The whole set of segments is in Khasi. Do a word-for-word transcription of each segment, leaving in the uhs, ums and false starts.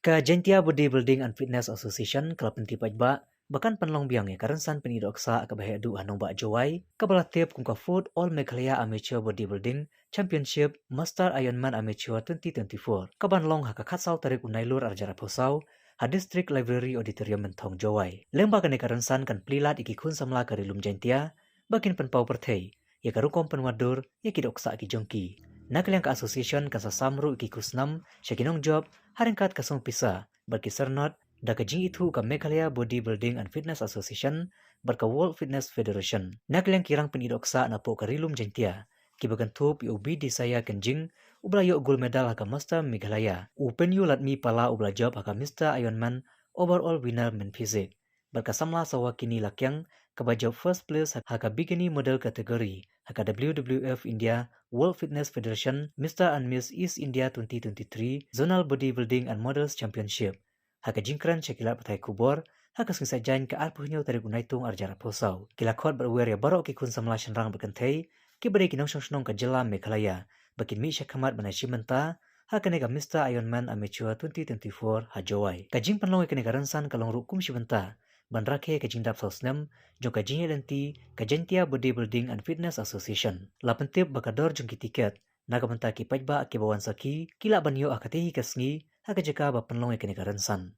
Ka Jaintia Bodybuilding and Fitness Association ka la pyntip paidbah ba kan pynlong biang ïa ka rynsan pynïaid dohksah kaba heh duh ha nongbah Jowai, kaba la tip kum ka fourth All Meghalaya Amateur Bodybuilding Championship Master Ironman Amateur twenty twenty-four, kaban long ha ka khatsaw tarik u Nailur arhajar arphew saw, ha District Library Auditorium, Mynthong, Jowai. Lyngba kane ka rynsan kan plie lad ïa ki khun samla ka Ri Lum Jaintia ba kin pynpaw pyrthei ïa ka rukom pynwad dur ïa ki dohksah ki jong ki. Na ka liang ka association kan sa sam ruh ïa ki khusnam sha ki nongjop ha ryngkat ka song pisa bad ki syrnod, da ka jingïathuh ka Meghalaya Bodybuilding and Fitness Association bad ka World Fitness Federation. Na ka liang ki rang pynïaid dohksah napoh ka Ri Lum Jaintia, kiba kynthup ïa u B Desire Kynjing, uba la ïoh gold medal ha ka Master Meghalaya, u Penyu Ladmi Pala, uba la jop ha ka Mister Ironman, overall winner men physique, bad ka samla Sawakini Lakiang, kaba jop first place ha ka Bikini Model category ha ka W W F India World Fitness Federation Mister and Miss East India twenty twenty-three Zonal Bodybuilding and Models Championship. Ha ka jingkren sha ki lad pathai khubor ha ka sngi Saitjaiñ, ka arphew hynñiew tarik u Naitung arhajar arphew saw, ki la khot bad wer ïa baroh ki khun samla shynrang bad kynthei kiba dei ki nongshong shnong ka jylla Meghalaya ba kin mih shakhmat ban ïashim bynta ha kane ka Mister Ironman Amateur twenty twenty-four ha Jowai. Ka jingpynlong ïa kane ka rynsan ka long ruh kum shi bynta ban rakhe ka jingdap saw snem jong ka jingïaid lynti ka Jaintia Bodybuilding and Fitness Association. La pyntip ba ka dor jong ki tiket na ka bynta ki paidbah kiba wan sakhi ki lah ban ïoh ha katei hi ka sngi ha ka jaka ba pynlong ïa kane ka rynsan.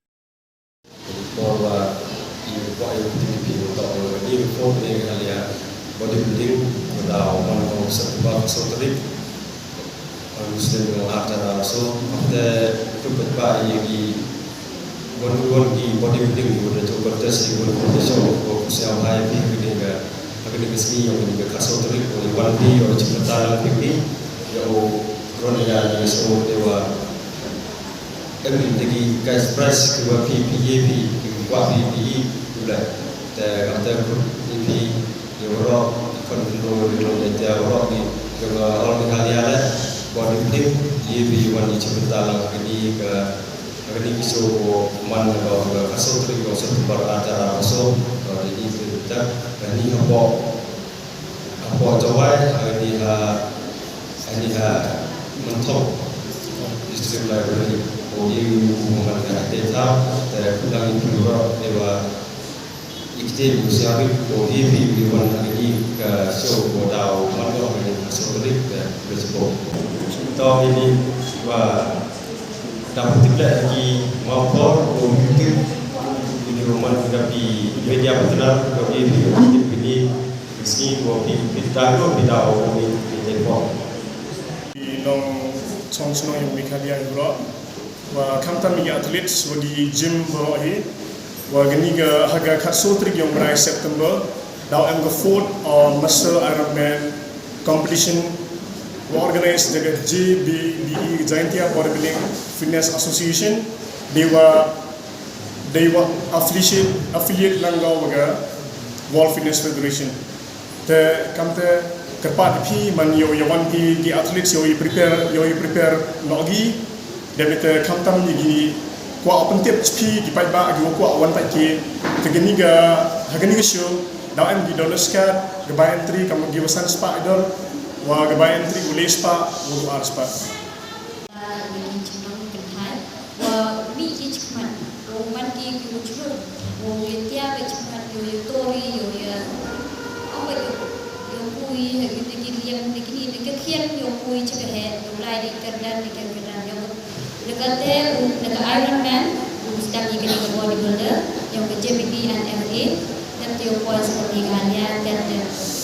Por ba i kwah ïa u T V P u tok ïa u T V four Meghalaya Bodybuilding, u daw man u September, khatsaw tarik. Wan Muslim, wan arta da so, hafte tu pet ba ïa ki wan wan ki bodybuilding, wan tu contest, wan competition, wan kusiaw hai pi, kini ka, kini ka sngi, wan kini ka khatsaw tarik, wan wan pi, wan chipta lang pi pi, ïa u ron ïa ni so, dewa. Em, de ki cash prize kiba phi, phi ïa phi, ki kwah phi, phi ïa phi, ki blei. Te kam te phi, phi ïa waroh, khon phi lo, phi lo, de te waroh ki, kiba All Meghalaya le, ba di phi ïa phi wan ïa chipta lang kini ka, kini ki show ko man ba ka khatsaw tarik ko September arhajar arphew saw, ba di ni phi ta, ba ni hapoh Hapoh Jowai, ha kani ha, ha kani ha Mynthong District Library. Ko ïa u man ka te thaw, te kudang ïa phi waroh, te wa ïa kite u siawi, ko ïa phi wan ha kani ka show ko daw man ko ha kani ka show rik, te bre sibok. To ini wa da putih dah lagi mau por, ko ïa phi, ini roman kita pi media partner, ko ïa phi, ini Sngi ko pi, pi ta ko pi ta o pi, pi te ko. Ki nongshong shnong ïa u Meghalaya ïa u Roh. Wa khamtam ïa ki athletes wa ki gym baroh hi. Wa kani ka ha ka khatsaw tarik ïa u bnai September, daw em ka fourth, uh, Master Ironman competition wa organize da ka J B B E, Jaintia Bodybuilding Fitness Association. Dei wa, dei wa affiliate, affiliate lang ka wa ka World Fitness Federation. Te kam te kyrpad phi man ïoh ïa wan phi ki athletes ïoh ïa prepare, ïoh ïa prepare noh ki. Dei te khamtam ïa ki kwah pyntip phi ki paidbah ki wa kwah wan peit ki. Te kani ka, ha kani ka show daw em ki donors card, ka buy entry kam ki wa san spah i dor, wa ka buy entry u le spah, wa u ar spah. Ba ïa ki jinglong kynthai, wa mih ki jingmut, wa man ki ki wa jngur, wa ïa tiar ki jingmut, ïa u ïa tori, ïa u ïa, ong ba ïa, ïa u pui, ïa u ïa ki liang, ïa kini, ïa ki khian, ïa u pui, cha ka heh, ïa u lai, ïa ki kyrdan, ïa ki kyrdan, ïa u, ïa ka te, u, ïa ka Iron Man, u sdang ïa kini ka bodybuilder, ïa u ka J B B and F A, ïa u poi sa ka Meghalaya, ïa u